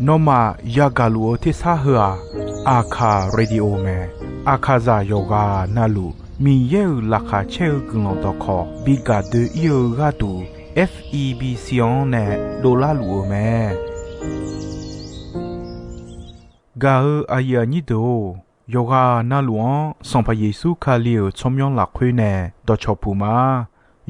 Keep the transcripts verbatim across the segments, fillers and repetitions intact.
Nawmaf yagaq luf-eu tersar heu-aq, Aqkaq Radio mae. Aqkaqzaq yawqghaq navluf Miqyaer-euq laqkhaq caer-eu guiqlanq dawqkawq bi gaq doe-ir-eu gharduq, F E B C-anr nae dovlar luf-eu mae. Gaq-eu aqyuif aqnyir deuq-or, yawqghaq navluf-anr Sanqpaq Yeqsur Kali-euq tsawrmyanr lafkhoer nae dawqcawq puq ma.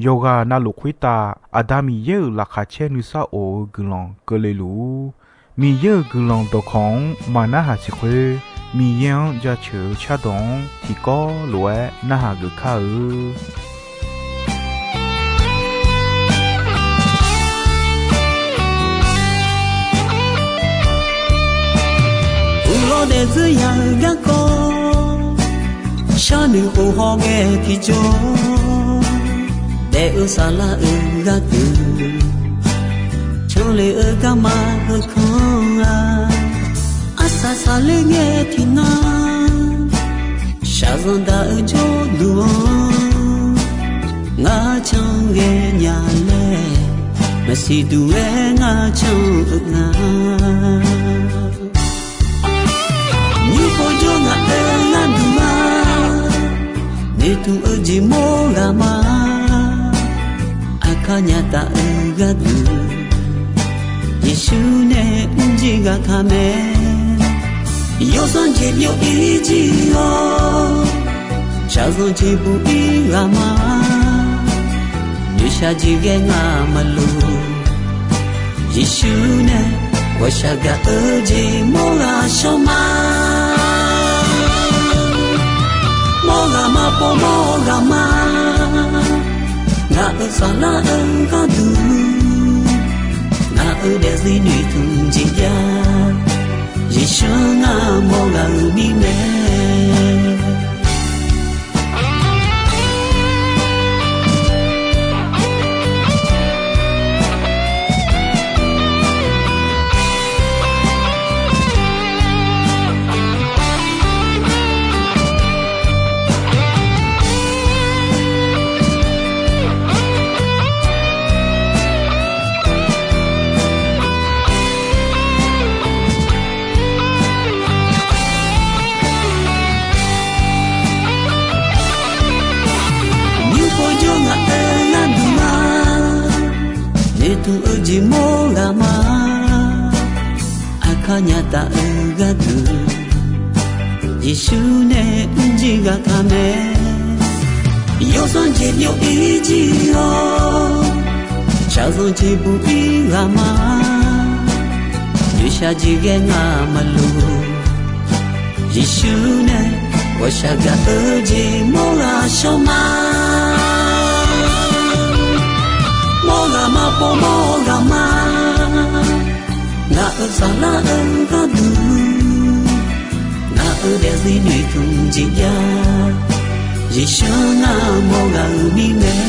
Yawqghaq navluf khoertav Aqda Miqyaer-euq laqkhaq caer nuisar of-eu guiqlanq keuvle luf-ur. Miqyaer-euq guiqlanq dawqkawq-anr maqnarhaq siq khoer, Miqyaer-anr jaceuq-eu cardawq-anr tiqkawv lof-aer narhaq geuf kar-eu. Uqlawr daefzir ya-eu garkawv, sharnoeq of hawghae tiqjawr, daef-eu saflar-euq gharduq, canle-eu garma heukanr-a. Arsaq saqler ngae tiqnan, shaqzanq daq-eu jawrduq-anr, ngar can ghaenya laer, maqsiq duq-aer ngar can-eu nga. Nymr pov jawr ngaq-aer gharduq-a, noeqtmq-eu jeq mawr ghaq ma. Aqkar nya taf-eu gharduq, Yeqsur nae mrjir ghaq taq mae. Yawsanr jeq byov-ir jir-awr, shaqzanq jeq buq-ir ghaq ma. Noeqshaq jeq ghae ngaq maqloq, Yeqsur nae ghawqshaq gaq-eu jeq mawr ghaq shawr ma. Mawr ghaq ma pov mawr ghaq ma. Ngaq-euq saflar-eu gharduq, ngaq-euq daefzir noeqtmq jeq jav, Yeqsur ngar mawr ghaq-euq mirnae. Nymr pov jawr ngaq-aer gharduq ma, noeqtmq-eu jeq mawr ghaq ma. Aqkar nya taf-eu gharduq, Yeqsur nae mrjir ghaq taq mae. Yawsanr jeq byov-ir jir-awr, shaqzanq jeq buq-ir ghaq ma. Noeqshaq jeq ghae ngaq maqloq, Yeqsur nae ghawqshaq gaq-eu jeq mawr ghaq shawr ma. Mawr ghaq ma pov mawr ghaq ma. Ngaq-euq saflar-eu gharduq, ngaq-euq daefzir noeqtmq jeq jav, Yeqsur ngar mawr ghaq-euq mirnae.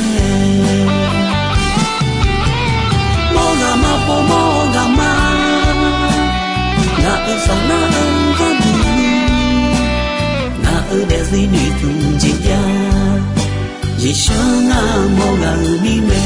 Mawr ghaq ma pov mawr ghaq ma. Ngaq-euq saflar-eu gharduq, ngaq-euq daefzir noeqtmq jeq jav, Yeqsur ngar mawr ghaq-euq mirnae.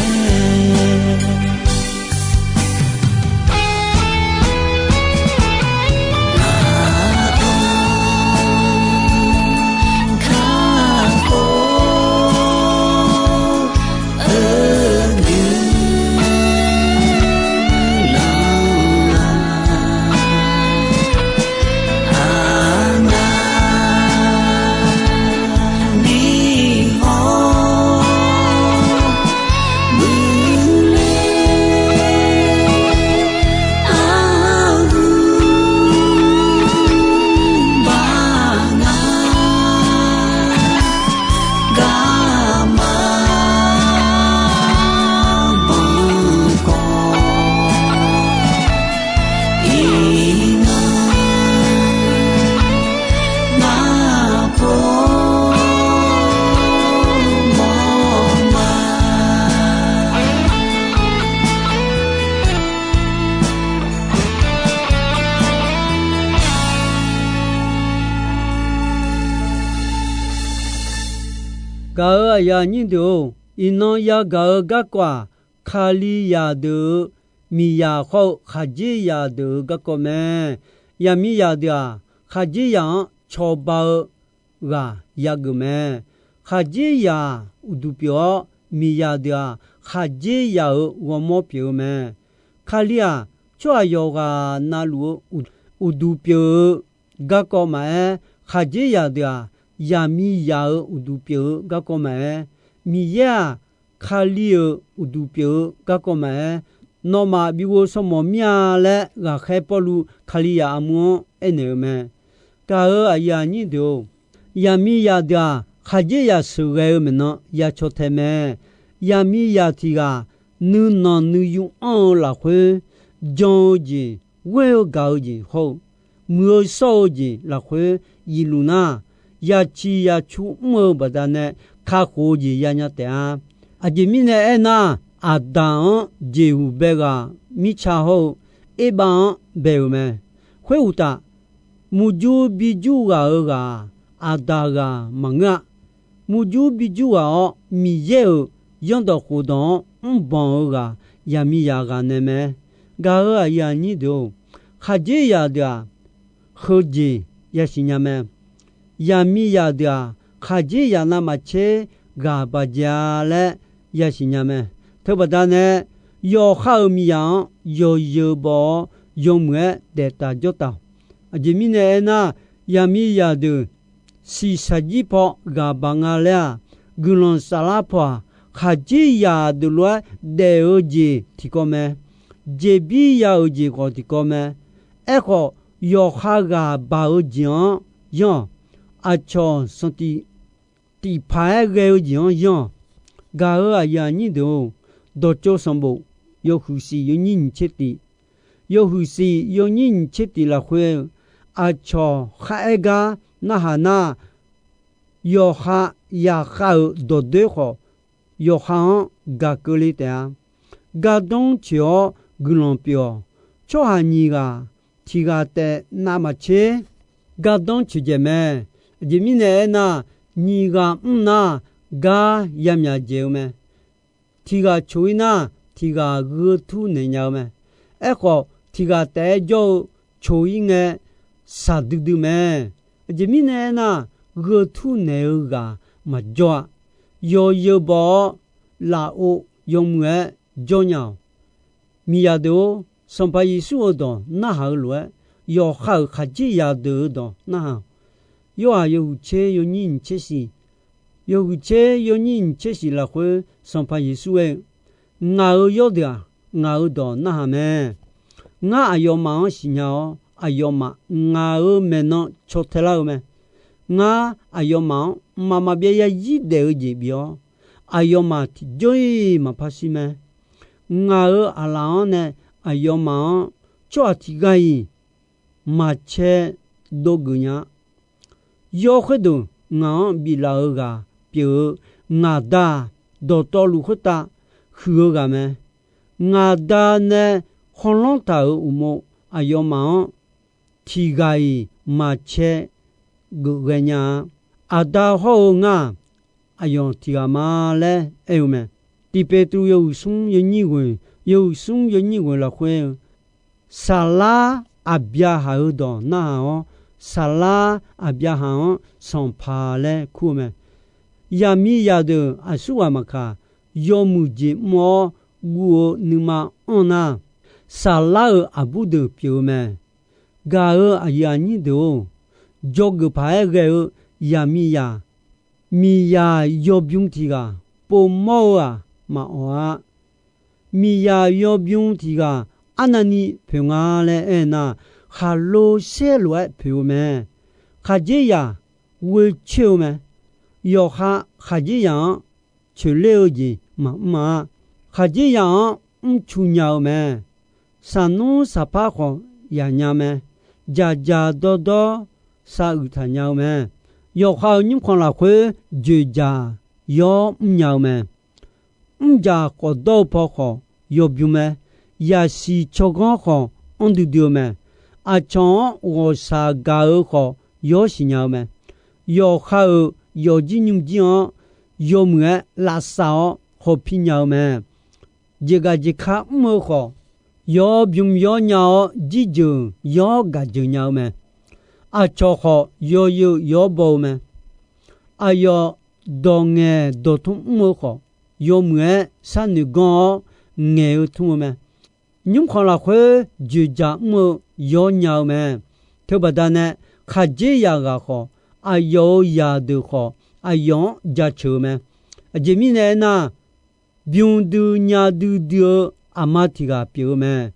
Gaq-euq aqyuif aqnyir deuq-or, iqnan yagaq-eu garkawv-aq, Kalizaq deuq-euq miqzaq khawr-eu khaqdzerzaq deuq-euq garkawv mae. Yaqmiqzaq deuq-aq, khaqdzerzaq-anr cawba-eu ghaq yageuf mae. Khaqdzerzaq uqduq pyeuf-awr, miqzaq deuq-aq, khaqdzerzaq-euq ghawrmawr pyeuf-eu mae. Kali-aq, tsawrhaq yawqghaq navluf-eu uqduq pyeuf-eu garkawv maqaer, khaqdzerzaq deuq-aq, yaqmiqzaq-euq uqduq pyeuf-eu garkawv maqaer, Miqyaer-aq, Kali-euq uqduq pyeuf-eu garkawv maqaer, nawmaf bi ghovshaw mawf mir-a laer ghaqkhaer Pawrluv Kalizaq armur-anr aernaeq-eu mae. Gaq-euq aqyuif aqnyir deuq-or, yaqmiqzaq deuq-aq, khaqdzerzaq sheuqghae-eu maeqnan ya caw tae mae. Yaqmiqzaq tiq ghaq nuinanq nuiyu anr-eu lafkhoer, jan-eu jeq, ghoer-eu gaq-eu jeq hawr-eu, muiq-eu shawr-eu jeq lafkhoer zifluf nar, yaciq yacu mr-eu baqdanae kakhof-eu jeq yanya taef-a. Aqjeq mirnae aernar, Aqdaq-anr jeqhuq bae ghaq mirtsa hawr-eu Erbav-anr bae-euq mae. Khoeruqtaf, murjur bijur ghaq-euq ghaq-aq, Aqdaq ghaq maqngeur-a. Murjur bijur ghaq-awr, Miqyaer-euq zanrdawq khofdawq-anr mrbanq-eu ghaq, yaqmiqzaq ghaq nae mae. Gaq-euq aqyuif aqnyir deuq-or, khaqdzerzaq deuq-aq, heujeq yasiq nya mae. Yaqmiqzaq deuq-aq, khaqdzerzaq navmaqtser ghaq baqdzae-a laer yasiq nya mae. Teubaqda nae, yawqha-euq miqzaq-anr yawzeu baw-awr, yawmuiq-aer daef taf jawr taf-awq. Aqjeq mirnae aernar, yaqmiqzaq deuq shiqshaq jir paw ghaq baq nga laer-aq, guiqlanq saflar paw-aq, khaqdzerzaq deuq lof-aer daef-eu jeq tiqkawv mae. Jeqbir ya-euq jeq khawf tiqkawv mae. Aerkhawf, yawqha ghaq baq-eu jeq-anr yanr-awq. Aqcawq sanqtif tiqpaq-aer ghae-eu jeq-anr yanr-awq. Gaq-euq aqyuif aqnyir deuq-or, dawqtsov sanqbof yawhuiq shif yawnyir nyiq tser tif, yawhuiq shif yawnyir nyiq tser tif lafkhoer, aqcawq kharaer gar narhaq nar, yawqha yaqkhav-euq dawqdoer khawf, yawqha-anr gaq keuvle taef-a. Gardanr tsoeq-awr guiqlanq pyeuf-awq. Tsawrhaq nyiq ghaq tiq ghaq taef navmaqtser gardanr tsoeqdzaeq mae. Aqjeq mirnae aernar, nyiq ghaq mr nar, gar yamyaq dzaeq-eu mae. Tiq ghaq coq-ir nar, tiq ghaq gheu tur naeq nya-eu mae. Aerkhawf, tiq ghaq taef-aer jawr-eu coq-ir ngae, shaqdui dui mae. Aqjeq mirnae aernar, gheu tur naeq-eu ghaq maqjawr-a. Yawzeu baw-awr, lafov yawmuiq-aer jawr nya-awq. Miqzaq deuq-or, Sanqpaq Yeqsur-euq dawq narhaq-eu lof-aer, yawqha-euq khaqdzerzaq deuq-euq dawq narhaq-awq. Yorhaq yawhuiq tser yawnyir nyiq tser shif, yawhuiq tser yawnyir nyiq tser shif lafkhoer Sanqpaq Yeqsur aer-eu, Ngaq-euq yawrdeuq-aq, ngaq-euq dawq narhaq mae. Ngar aqyawfmaf-anr siqnya-awr, aqyawfmaf ngaq-euq maeqnan caw tae lar-eu mae. Ngar aqyawfmaf-anr mqmaq maqbyav yarzir daef-eu jeq bif-awr, aqyawfmaf tiqjawr-iq maqpar shir mae. Ngaq-euq aqlaf-anr nae aqyawfmaf-anr tsawrhaq tiq ghaq-iq maqcae dov geuf nya-a. Yawr khoerdeuq ngaq-anr biflaf-eu ghaq pyeuf-eu ngaq Da-aq, dawqtawvluf khoertav huiq-eu ghaq mae. Ngaq Da nae khawlanr taq-euq uqmov aqyawfmaf-anr tiq ghaq-iq maqcae geuf ghaenya-a. Aqda hawr-eu ngar-aq, aqyawf tiq ghaq ma laer aer-eu mae. Tiq Peqtruv yawhuiq smr yawnyir ghoeq, yawhuiq smr yawnyir ghoeq lafkhoer-eu, Saqlar Aqbyaqhaq-euq dawq narhaq-awr, Saqlar Aqbyaqhaq-anr sanqpaq laer kur-eu mae. Yaqmiqzaq deuq aqsurghaq maqkaq, yawmuiq jeq mr-awr guv-eu nuima anr nar, Saqlar-euq aqbur deuq pyeuf-eu mae. Gaq-euq aqyuif aqnyir deuq-or, dzawgeuf paq-aer ghae-eu yaqmiqzaq, miqzaq yawbym tiq ghaq povmawr-eu-aq maqawq-a. Miqzaq yawbym tiq ghaq arnavni poeq nga laer aernar, khaqlo saer lof-aer poeq-eu mae. Khaqdzerzaq ghoe coer-eu mae. Yawqha khaqdzerzaq-anr coeqler-eu jeq maqmr-a. Khaqdzerzaq-anr mrcu nya-eu mae. Saqnmr saqpar khawf yaq nya mae. Dzaqdzaq dawrdawr savuiq taq nya-eu mae. Yawqha-euq nymrkhanq lafkhoer dzoeqdzaq yawr mrnya-eu mae. Mrdzaq khawf dawr-eu paw khawf yawbym mae. Yaqsiq tsawrganr khawf anr duidui-eu mae. Aqcawq-anr ghawqshaq gaq-eu khawf yawr siqnya-eu mae. Yawqha-euq yawqjir nymrjir-anr yawmuiq-aer lavsav-awr hawpir nya-eu mae. Jeqgaq jeqka mr-eu khawf, yawr bym yawr nya-awr, jirjeuq yawr gaqjeuq nya-eu mae. Aqcawq khawf, yawzeu yawr baw-eu mae. Aqyawf dawq ngaeq dawqtmr mr-eu khawf, yawmuiq-aer sharnoeq ganr-awr ngaeq-eu tmr-eu mae. Nymrkhanq lafkhoer dzoeqdzaq mr-eu yawr nya-eu mae. Teubaqda nae, khaqdzerzaq ghaq khawf, aqyawf-euq zaqdeuq khawf, aqyawf-anr jaceuq-eu mae. Aqjeq mirnae aernar, bym dui nya duidui-eu aqma tiq ghaq pyeuf-eu mae.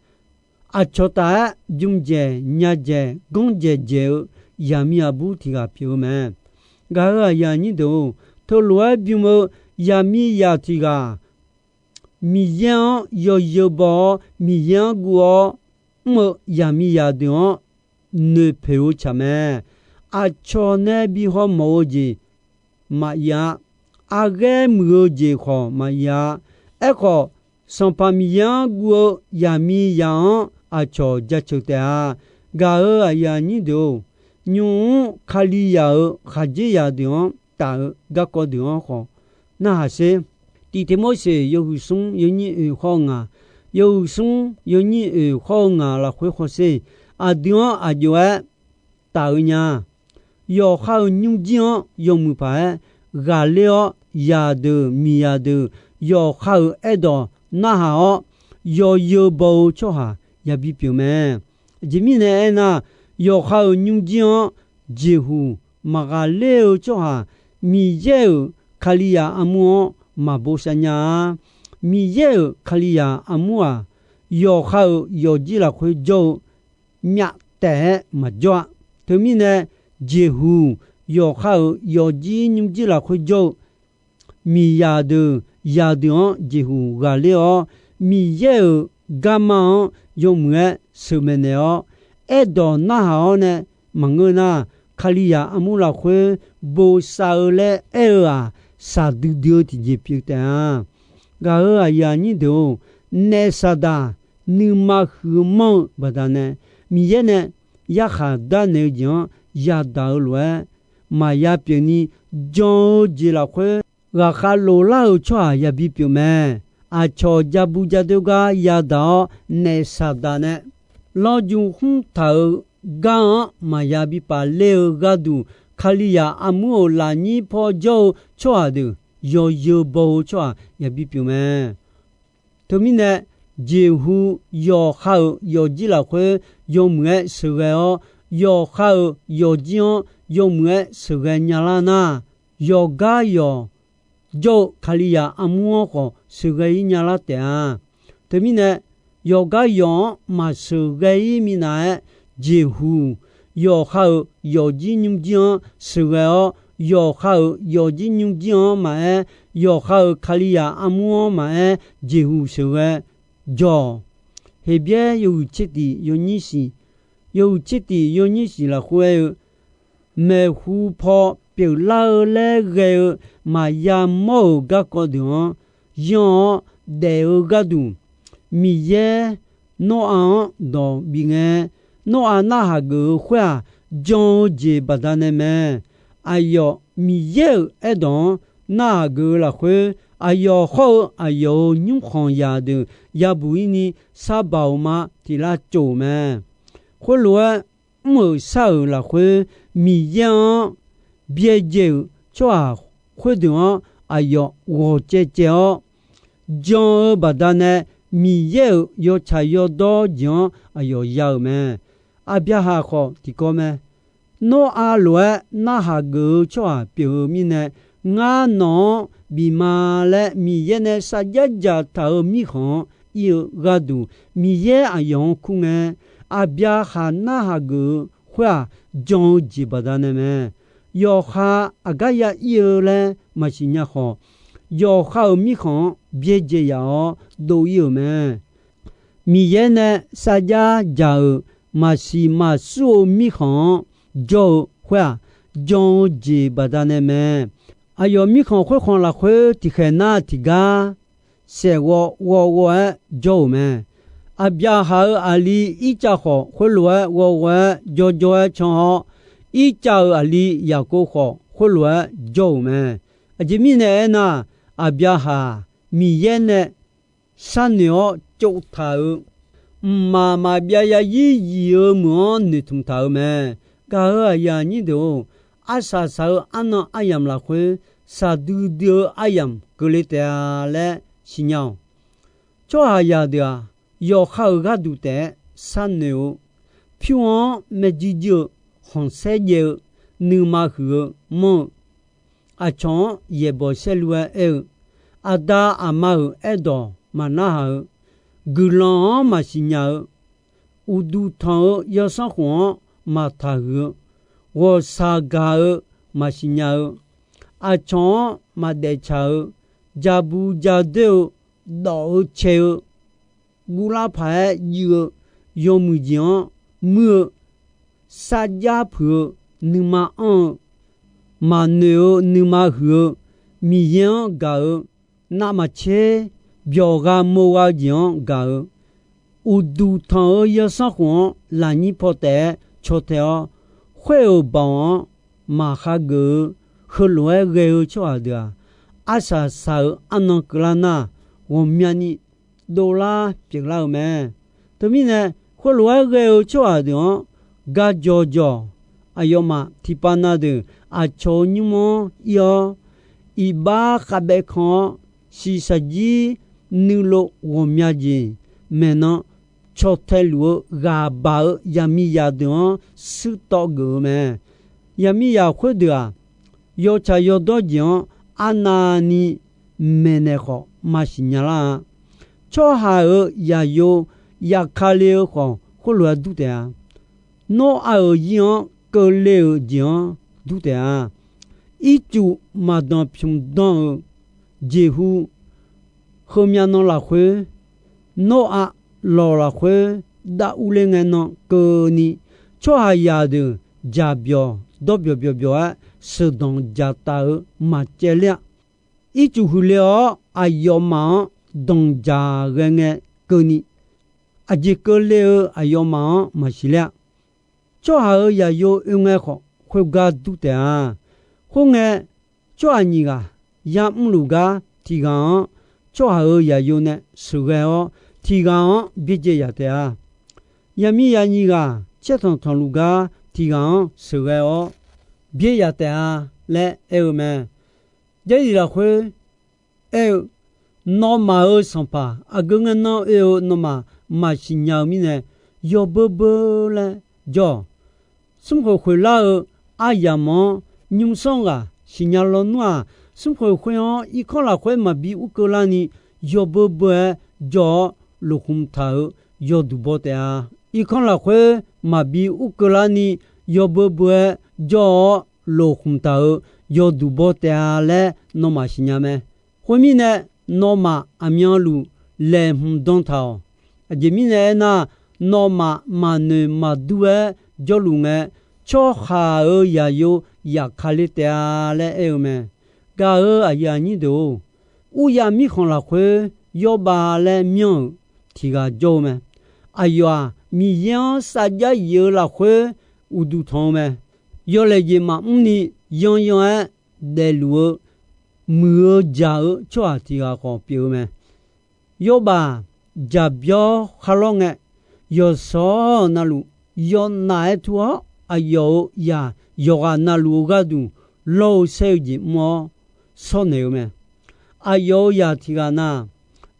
Aqcawq taf-aer bym dzaeq nya dzaeq ganr dzaeq dzaeq-eu yaqmiq aqbur tiq ghaq pyeuf-eu mae. Gaq-euq aqyuif aqnyir deuq-or, teulof-aer bym-eu yaqmiqzaq tiq ghaq, Miqyaer-anr yawzeu baw-awr, Miqyaer-anr guv-awr mr-eu yaqmiqzaq deuq-anr noeqpoeq-eu tsaq mae. Aqcawq nae bi hawmawf-eu jeq maqir-a. Arghaer muiq-eu jeq khawf maqir-a. Aerkhawf, Sanqpaq Miqyaer-anr guv-eu yaqmiqzaq-anr aqcawq jaceuq taef-a. Gaq-euq aqyuif aqnyir deuq-or, nymq-mr Kalizaq-euq khaqdzerzaq deuq-anr taf-eu garkawv deuq-anr khawf narhaq sher. Tiqteqmorseq yawhuiq smr yawnyir oeq khawr-eu ngaq, yawhuiq smr yawnyir oeq khawr-eu ngaq lafkhoer khawf sher. Aqdui-anr aqjox-aer taf-eu nya. Yawqha-euq nymrjir-anr yawmuiq paq-aer ghaqler-awr, zaqdeuq miqzaq deuq yawqha-euq aerdawq narhaq-awr, yawzeu baw-eu tsawrhaq yabi pyeuf mae. Aqjeq mirnae aernar, yawqha-euq nymrjir-anr jeqhuq maqghaqler-eu tsawrhaq Miqyaer-euq Kalizaq armur-anr maqbosav nya-a. Miqyaer-euq Kalizaq armur-aq, yawqha-euq yawfjir lafkhoer jawr-eu myav taef-aer maqjawr-a. Teumirnae, jeqhuq yawqha-euq yawfjir nymrjir lafkhoer jawr-eu miqzaq deuq zaqdeuq-anr jeqhuq ghaqler-awr, Miqyaer-euq garma-anr yawmuiq-aer sheuqmaeq naeq-awr, aerdawq narhaq-awr nae maqngeur nar, Kalizaq armur lafkhoer bosav-eu laer aer-eu-aq, shaqdui dui-eu tiqjeq pyeuf taef-a. Gaq-euq aqyuif aqnyir deuq-or, naef saqdaq nuima huiq-eu manr-eu baqdanae, Miqyaer nae yarkhaq darnaeq-eu jeq-anr yadaq-eu lof-aer maqya pyeuf ni, jan-eu jeq lafkhoer ghaqkhav loflar-euq tsawrhaq yabi pyeuf mae. Aqcawq ja bu ja doer gar yadaq-awr, naef saqdaq nae lawrju khmr taq-eu gar-anr maqya bi paf ler-eu gharduq, Kalizaq armur-euq lafnyir paw jawr-eu tsawrhaq deuq yawzeu baw-eu tsawrhaq yabi pyeuf mae. Teumirnae, jeqhu yawqha-euq yawfjir lafkhoer yawmuiq-aer sheuqghae-awr, yawqha-euq yawfjir-anr yawmuiq-aer sheuqghae nyalar nar, yawqgar yawq jawr-eu Kalizaq armur-anr khawf sheuqghae-ir nyalar taef-a. Teumirnae, yawqgar yawq-anr maqsheuqghae-ir minav-aer, jeqhu yawqha-euq yawfjir nymrjir-anr sheuqghae-awr, yawqha-euq yawfjir nymrjir-anr maqaer, yawqha-euq Kalizaq armur-anr maqaer, jeqhu sheuqghae jawq. Heqbyaer yawhuiq tser tiq yawnyir shiq, yawhuiq tser tiq yawnyir shiq lafkhoer aer-eu, maeqhu paw pyeuflar-eu laer ghae-eu maqya mawr-euq garkawv deuq-anr yanr-awr daef-eu gharduq, Miqyaer Noraq-anr dawq bif ngae, Noraq narhaq geuf-eu khoer-aq, jan-eu jeq baqdanae mae. Aqyawf Miqyaer-euq aerdawq-anr narhaq geuf-eu lafkhoer, aqyawf hawr-eu aqyawf-euq nymrkhanq zaqdeuq yabuq-ir ni sar baoq ma tiq lar tsov-euq mae. Khoerlof-aer mr-euq shar-euq lafkhoer, Miqyaer-anr byaerdzae-euq tsawrhaq khoerdeuq-anr aqyawf ghawq caev caev-awr, jan-eu baqdanae Miqyaer-euq yawtsaq yawdawr jeq-anr aqyawf ya-euq mae. Aqbyaqhaq khawf tiqkawv mae. Nawr aqlof-aer narhaq geuf-eu tsawrhaq pyeuf-eu mirnae, ngar nawq-anr bif ma laer Miqyaer nae sarjax dzaqtaq-euq mirkhanq-anr ir-eu gharduq, Miqyaer aqyawf-anr kur ngae, Aqbyaqhaq narhaq geuf-eu khoer-aq, jan-eu jeq baqdanae mae. Yawqha aqgar ya ir-eu laer maqsiq nya khawf, yawqha-euq mirkhanq-anr byaerdzae yaf-awr dov ir-euq mae. Miqyaer nae sarjax dzaq-euq maqsiq maqsur-eu mirkhanq-anr jawr-eu khoer-aq, jan-eu jeq baqdanae mae. Aqyawf mirkhanq khoerkhanq lafkhoer tiqkhaeq nar tiqgar saeqghawv ghawv ghawv-aer jawr-euq mae. Aqbyaqhaq-euq aqli Irtsav khawf, khoerlof-aer ghawv ghawv-aer jawrjawr-aer can-awr, Irtsav-euq aqli Yaqkov khawf, khoerlof-aer jawr-euq mae. Aqjeq mirnae aernar, Aqbyaqhaq Miqyaer nae sharnoeq-awr tsovtaq-euq mqmaq maqbyav yarzir yif-eu meuq-anr noeqtmq taq-euq mae. Gaq-euq aqyuif aqnyir deuq-or, arsaq saq-eu arnan aryamq lafkhoer, shaqdui dui-eu aryamq keuvle taef-a laer siqnya-awq. Tsawrhaqzaq deuq-aq, yawqha-euq gharduq taef-aer sharnoeq-eu, pyur-anr maerjuir juir-eu, khanqsaer jaev-eu, nuima huiq-eu manr-eu, aqcawq-anr yaeqbawq saerlu-aer aer-eu, aqda aqma-euq aerdawq maqnarhaq-eu, guiqlanq-anr maqsiq nya-eu, uqduq tanq-eu yawsanr khof-anr maqtaqhuiq-eu, ghawqshaq gaq-eu maqsiq nya-eu, aqcawq-anr maqdaeftsaq-eu, jaqbu jadoer-eu, dawf-eu cae-eu, guvlar paq-aer juiv-eu, yawmuiq jeq-anr muir-eu, sarjax puiq-eu, nuima anr-eu, maqnoeq-eu nuima huiq-eu, Miqyaer-anr gaq-eu, navmaqtser byawq gha mo gha-eu jeq-anr gaq-eu, uqduq tanq-eu yawsanr khof-anr lafnyir paw taef-aer caw tae-awr, khoer-euq baoq-anr maqhageuf-eu, heulof-aer ghae-eu tsawrhaq deuq-aq, arsaq saq-euq arnan keuvlar nar, ghawqmyani dovlar pyeuflar-eu mae. Teumirnae, khoerlof-aer ghae-eu tsawrhaq deuq-anr gajawq jawq, aqyawfmaf tiqpav na deuq aqcawq-eu nymr-anr ir-awr, iqbax khavbaev kan-awr, shiqshaq jir nuilov ghawqmya jeq maeqnan caw tae luf-eu ghaq baq-eu yaqmiqzaq deuq-anr shuir tawv geuf-eu mae. Yaqmiqzaq khoerdeuq-aq, yawtsaq yawdawr jeq-anr arnavni maeqnaeq khawf maqsiq nya lar-a. Tsawrhaq-euq zaqyo yafkale-eu khawf, khoerlof-aer dur taef-a. Nawr-aq-euq zir-anr keuvle-euq jeq-anr dur taef-a. Ircuf maqdanq pymq danr-eu jeqhu, heumyav nan lafkhoer, Nawr-aq lawq lafkhoer dav urler ngae nan keuvni, tsawrhaqzaq deuq jaqbyawq dawrbyawq byawq byawq-aer sheuqdanq dzaqtaf-eu maqcaev ler-a. Ircuf huiqle-awr aqyawfmaf-anr danqdzaq ghae ngae keuvni, aqjeq keuvle-eu aqyawfmaf-anr maqsiq ler-a. Tsawrhaq-euq zaqyo oe ngae khawf, khoergar dur taef-a. Khoerngae, tsawrhaq nyiq ghaq yamr luf gar tiq ghaq-anr tsawrhaq-euq zaqyo nae sheuqghae-awr, tiq ghaq-anr byaerdzae yaf taef-a. Yaqmiqzaq nyiq ghaq caertanq tanqluf gar tiq ghaq-anr sheuqghae-awr byaer yaf taef-a laer aer-eu mae. Jarlif lafkhoer aer-eu, nawmaf-euq sanqpaq aqgeu ngae nan oe-eu nawmaf maqsiq nya-eu mirnae, yawbeur beur laer jawr-awq. Smrkhoeq khoeqlar-eu aryamq-anr nymrsanr ghaq siqnya lawnmr-aq, smrkhoeq khoer-anr irkanr lafkhoer maqbi urkeuv larni, yawbeur beur-aer jawr-awr lofkhmq taq-euq yawduq baw taef-a. Irkanr lafkhoer maqbi urkeuv larni, yawbeur beur-aer jawr-awr lofkhmq taq-euq yawduq baw taef-a laer nawmaf siqnya mae. Khoermirnae, nawmaf aqmyanluf laeqhmq dan taq-awq. Aqjeq mirnae aernar, nawmaf maqnoeq maqdur-aer jawrluf ngae, tsawrhaq-euq zaqyo yafkale taef-a laer aer-eu mae. Gaq-euq aqyuif aqnyir deuq-or, uryav mirkhanq lafkhoer Yawrbav laer myanr-euq tiq ghaq jawr-eu mae. Aqyawf-aq, Miqyaer-anr sarjax yif-eu lafkhoer uqduq tanq-eu mae. Yawlaeq jeq maqmr ni yanyan-aer daefluf-eu muiq-eu jaq-eu tsawrhaq tiq ghaq khawf pyeuf-eu mae. Yawrbav jaqbyawr kharlawr ngae, yawqshawr navluf yawnaf-aer tur-awr, aqyawf-euq zaq yawqghaq navluf-eu gharduq lawr-eu saer-eu jeq mr-awr shawrnaeq-eu mae. Aqyawf-euq zaq tiq ghaq na,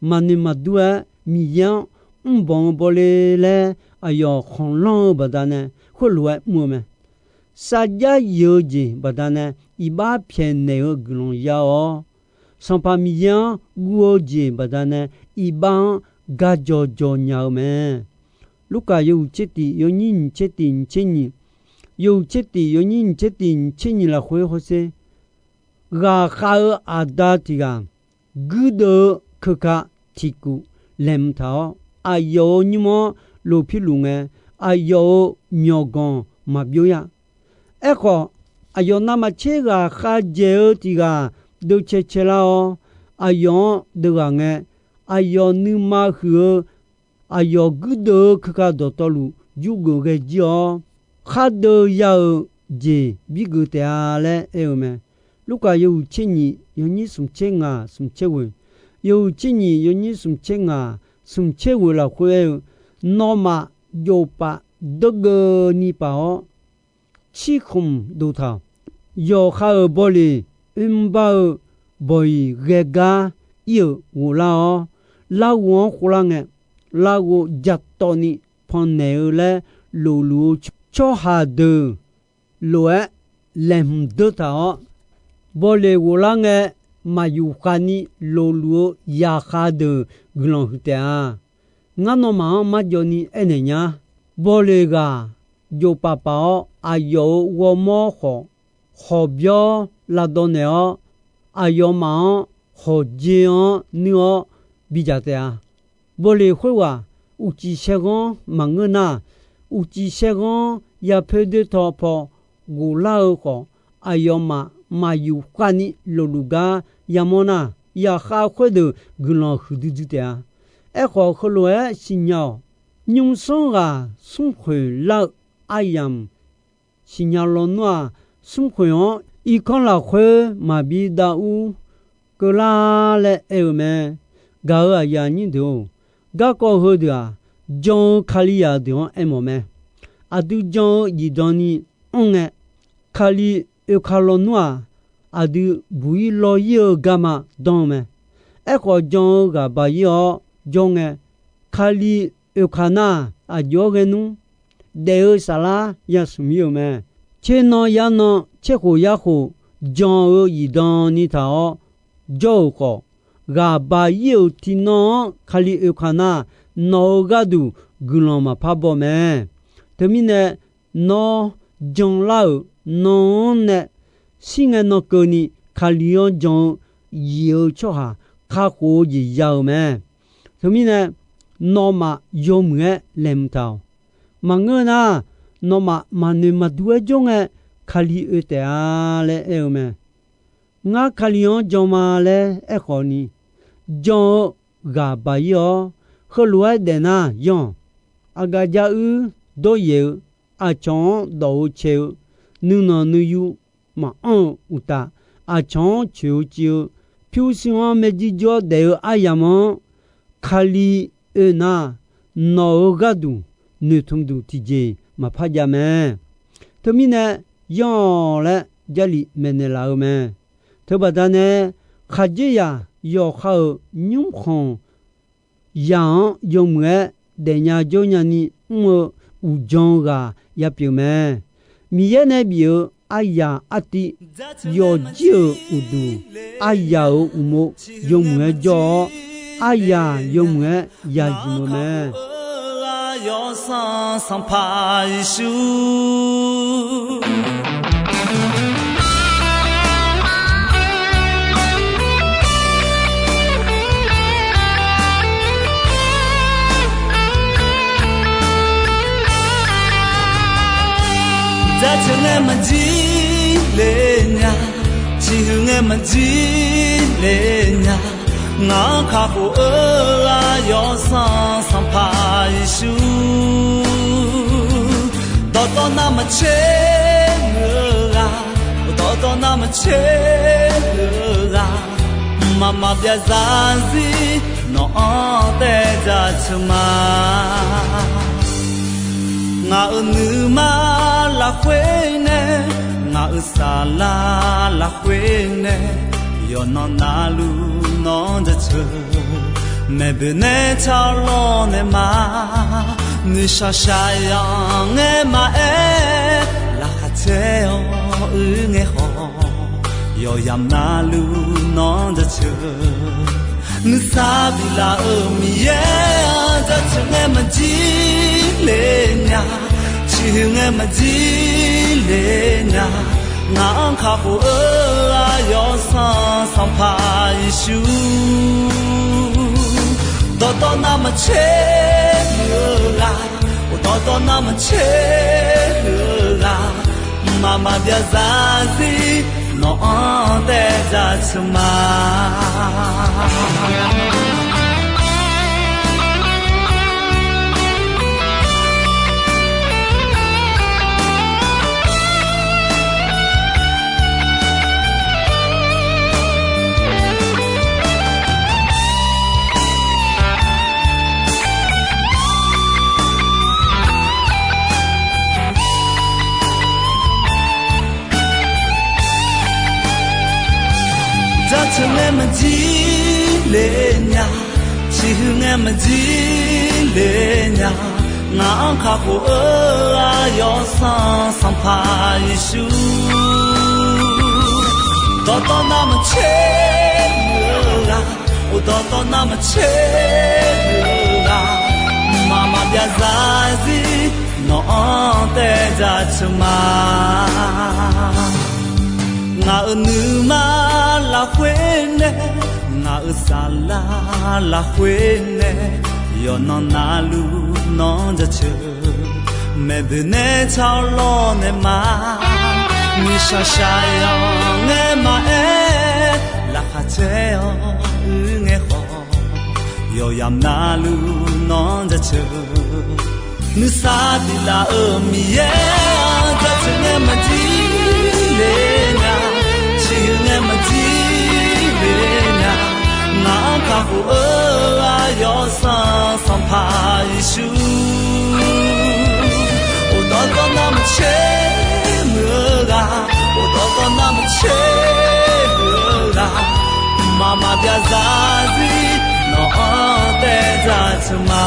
maqnoeq maqdur-aer Miqyaer-anr mrbanq-eu bawle laer aqyawf khanqlanr-eu baqdanae khoerlof-aer mr-eu mae. Sarjax yif-eu jeq baqdanae iqbax pyaeqnaeq-eu guiqlanq ya-awr, Sanqpaq Miqyaer-anr guv-eu jeq baqdanae iqbax-anr gajawq jawq nya-eu mae. Lurkaf yawhuiq tser tiq yawnyir nyiq tser tiq nyiq tser nyiq, yawhuiq tser tiq yawnyir nyiq tser tiq nyiq tser nyiq lafkhoer hawsher, ghaqkhav-eu aqda tiq ghaq guirdeuv-eu keuka tiqkuf laeqhmq taq-awr, aqyawf-euq nymr-anr lofpirluf ngae, aqyawf-euq myawqganq maqbyov-a. Aerkhawf, aqyawf navmaqtser ghaqkhav dzaeq-eu tiq ghaq deuvcae caelar-awr, aqyawf-anr deuvghaq ngae, aqyawf nuima huiq-eu aqyawf guirdeuv-eu keuka dawqtawvluf yurgeuf ghae jir-awr, khar deuv ya-euq jeq birgeuf taef-a laer aer-eu mae. Lurkaf yawhuiq tser nyiq yawnyir smq tser ngaq smq tser ghoeq, yawhuiq tser nyiq yawnyir smq tser ngaq smq tser ghoeq lafkhoer aer-eu, Nawmaf jofpaf deurgeuvni paf-awr, cirkhmq dof taq-awq. Yawqha-euq bawleq oermr bar-eu bawq-iq ghae gar ir-euq ghoflar-awr, larghov-anr khovlar ngae, larghov jatawvni pannaeq-eu laer lofluf-eu tsawrhaq deuq lof-aer laeqhmq deur taq-awr, bawleq ghoflar ngae, maqyuf khavni lofluf-eu yaqkhav deuq guiqlanq huiq taef-a. Ngar nawmaf-anr marjawvni aernaeq nya. Bawleq ghaq jofpaf paf-awr, aqyawf-euq ghawrmawr khawf, khawqbyawr lavdawv naeq-awr, aqyawfmaf-anr hawqjeq-anr nuir-awr bidzaq taef-a. Bawleq khoerghaq uqcif saerghanr maqngeur nar, uqcif saerghanr yapoer doertaw paw ghoflar-eu khawf, aqyawfmaf maqyuf khavni lofluf gar yamawr nar, yaqkhav khoerdeuq guiqlanq huiqdui dui taef-a. Aerkhawf, heulof-aer siqnya-awq. Nymrsanr ghaq smrkhoeq lar-eu aryamq siqnya lawnmr-aq, smrkhoeq-anr irkanr lafkhoer maqbi dav ur keuvlar laer aer-eu mae. Gaq-euq aqyuif aqnyir deuq-or, garkawv heudeuq-aq, jan-eu Kalizaq deuq-anr aermawf mae. Aqdui jan-eu zifdan ni anr ngae, Kali oeka lawnmr-aq, aqdui buq-ir law-ir-eu garma danr-eu mae. Aerkhawf, jan-eu ghaq baq-ir-awr jawr ngae, Kali oeka nar, aqjox-aer ghae nmr daef-eu saflar yasmq-ir-euq mae. Tser nan yar nan, tser khof yar khof, jan-eu zifdan ni taq-awr jawr-euq khawf, ghaq baq-ir-euq tiqnan-anr Kali oeka nar, nawq-euq gharduq guiqlanq maqpar baw mae. Teumirnae, nawr janlar-euq nan-anr nae shir ngae nan keuvni Kali-anr jan-eu zif-eu tsawrhaq kakhof-eu jeq ya-euq mae. Teumirnae, nawmaf yawmuiq-aer laeqhmq taq-awq. Maqngeur nar, nawmaf maqnoeq maqdur-aer jawr ngae, Kali oe taef-a laer aer-eu mae. Ngar Kali-anr jan ma laer aerkhawf ni, jan-eu ghaq baq-ir-awr, heulof-aer daef nar yanr-awq. Aqgaf jaruir dawryaef-eu, aqcawq-anr dawq-eu cae-eu, nuinanq nuiyu maqanr-eu uqtaf, aqcawq-anr coeq-eu civ-eu, pyurshuir-anr maerjir jawr daef-eu aryamq-anr Kali oe nar, nawq-euq gharduq noeqtmq duq tiqjeq maqpar jav mae. Teumirnae, yanr-awq laer Jarlif maeqnaeq laf-eu mae. Teubaqda nae, khaqdzerzaq yawqha-euq nymrkhanq zaq-anr yawmuiq-aer daefnya jawrnya ni mr-eu uqjan-eu ghaq yapyeuf mae. Miqyaer nae bif-euq aryaq artiv yawfjir-euq uqduq, aryaq-euq uqmov yawmuiq-aer jawr-awr, aryaq yawmuiq-aer ya zmq-eu mae. Yawsanr Sanqpaq Yeqsur. Jaceuq ngae maqjir le nya, ciqhuiq ngae maqjir le nya, ngaq-anr kakhof-eu ghaq Yawsanr Sanqpaq Yeqsur. Dawqtawv navmaqtser-eu ghaq, dawqtawv navmaqtser-eu ghaq, mqmaq maqbyav zarzir nawq-anr taev jaceuq ma. Ngaq-euq nuima lafkhoer nae, ngaq-euq saflar lafkhoer nae, yawqnan navluf nawq-anr jaceuq. Maeqboeq nae tsawrlawr nae ma, noeqshaq shaqyanq ngae maqaer, laqkhaq caer-awr uir ngae khawf, yawqyamq navluf nawq-anr jaceuq. Nuisar biflaf-euq Miqyaer-anr jaceuq ngae maqjir le nya, ciqhuiq ngae maqjir le nya, ngaq-anr kakhof-eu ghaq Yawsanr Sanqpaq Yeqsur. Dawqtawv navmaqtser huiq-eu ghaq, dawqtawv navmaqtser huiq-eu ghaq, mqmaq maqbyav zarzir nawq-anr taev jaceuq ma. ngae maqjir le nya, ciqhuiq ngae maqjir le nya, ngaq-anr kakhof-eu aqyawf sanr Sanqpaq Yeqsur. Dawqtawv navmaqtser muiq-eu ghaq, dawqtawv navmaqtser muiq-eu ghaq, mqmaq maqbyav zarzir nawq-anr taev jaceuq ma. Ngaq-euq nuima lafkhoer nae, ngaq-euq saflar lafkhoer nae, yawqnan navluf nawq-anr jaceuq. Maeqdeuq nae tsawrlawr nae ma, nuishaq shaqyanq ngae maqaer, laqkhaq caer-awr uir ngae khawf, yawqyamq navluf nawq-anr jaceuq. Nuisar tiq laf-euq Miqyaer-anr jaceuq ngae maqjir le nya, ciqhuiq ngae maqjir le nya, ngaq-anr kakhof-eu aqyawf sanr Sanqpaq Yeqsur. Dawqtawv navmaqtser muiq-eu ghaq, dawqtawv navmaqtser muiq-eu ghaq, mqmaq maqbyav zarzir nawq-anr taev jaceuq ma.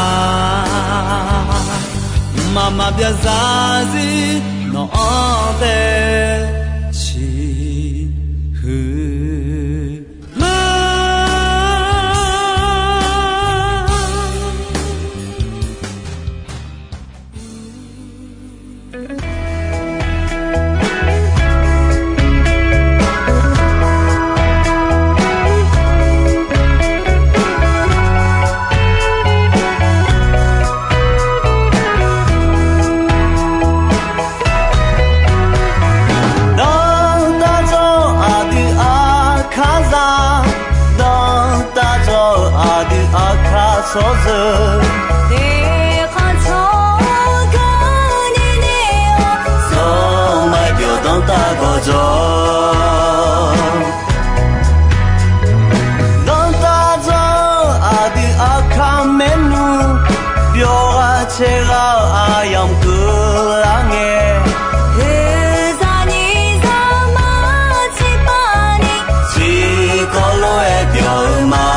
Mqmaq maqbyav zarzir nawq-anr taev ciqhuiq Dawqtawv dzawr aqdui aqkazaq, dawqtawv dzawr aqdui aqkar sawrzeuq, eqkhanq tsawrganr nae nae-awr, sawrmaqbyawq danrtav gawqjawq. Danrtav dzawr aqdui aqkar maernmr, byawq ghaq caer ghaq-eu aryamq keuvlar ngae, heuzaq nyiq zaqmar tiqpav ni, tiqkawv lof-aer byawq-eu ma.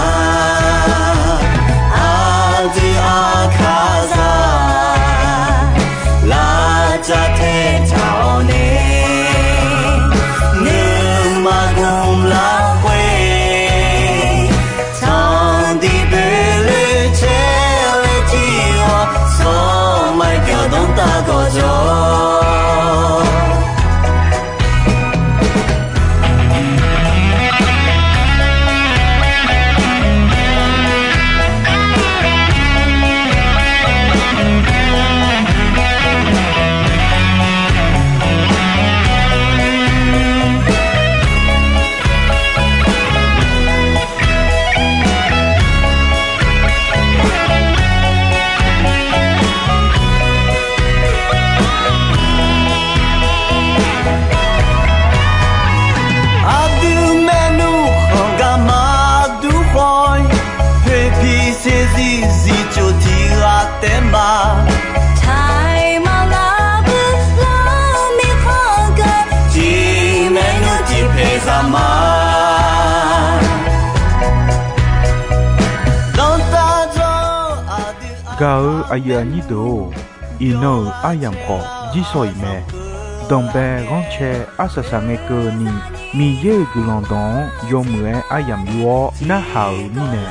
Aqdui aqkazaq lavcav tae taq-awr nae, nuima gmq lafkhoer tanqdiq boeloe caer-eu tiq ghaq, sawrmaqbyawq danrtav gawqjawq. Aqdui maernmr khanqgaq maqdur khawf-ir, poeqpiq saeqzir zifcof tiq ghaq taef ma. Taiq maqlaq bui lar mirkhanq gaq, tiq maernmr tiq paeq zaq ma. Danrtav dzawr aqdui gaq-eu aqyuif aqnyir deuq-or, iqnan-euq aryamq khawf jirsawq iq mae. Danqbae ghanrcae arsaq saq ngae keuvni, Miqyaer-euq guiqlanq dawq-anr yawmuiq-aer aryamq yur-awr narhaq-euq mirnae,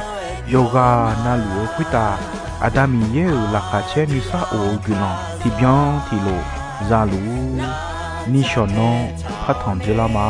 yawqghaq navluf-eu khoertav Aqda Miqyaer-euq laqkhaq caer nuisar of-eu guiqlanq tiqbyan tiqlof za luf-ur. Nishawq nan partanq dzoerlar ma.